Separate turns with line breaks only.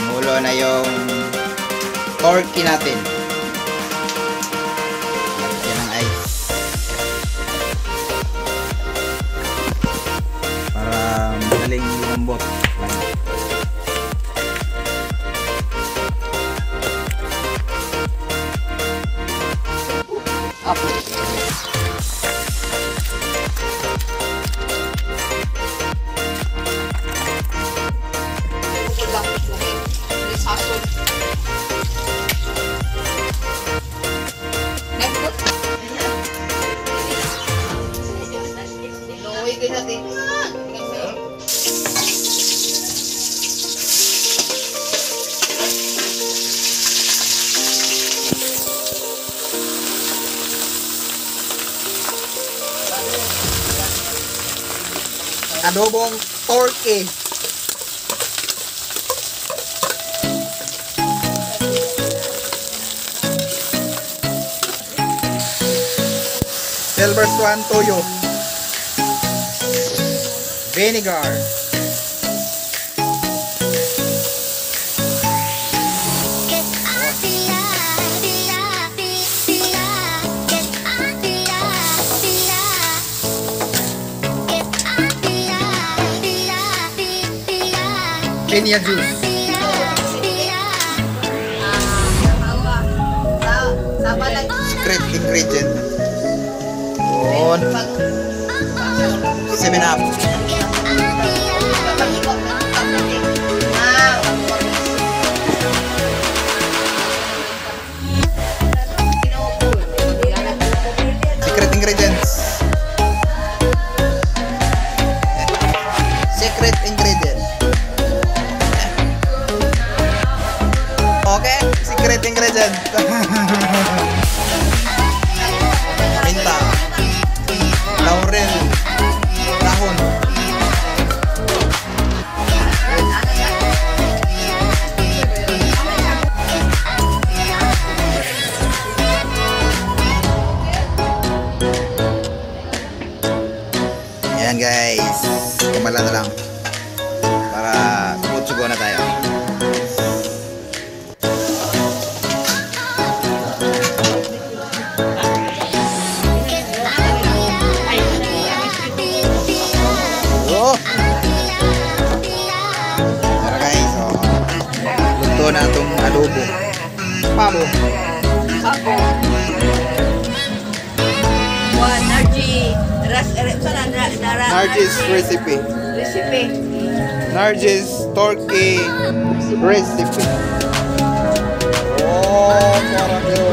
Kumulo na yung turkey natin. Lagyan ng ice para madaling lumambot lang. Up. Adobong turkey. Silver Swan toyo. Vinegar. Pinya juice. Secret ingredient. On 7 Up. Secret ingredients. Secret ingredient. Okay, secret ingredient. Paminta, laurel, dahon. Ayan guys, kumala na lang para kutsugo na tayo. Oh! Tara guys, oh. Luto na itong adobo. Pabo.
Pabo. One, Narji. Ras, sana, nara,
Narjis recipe.
Recipe.
Narjis turkey recipe. Oh, parang.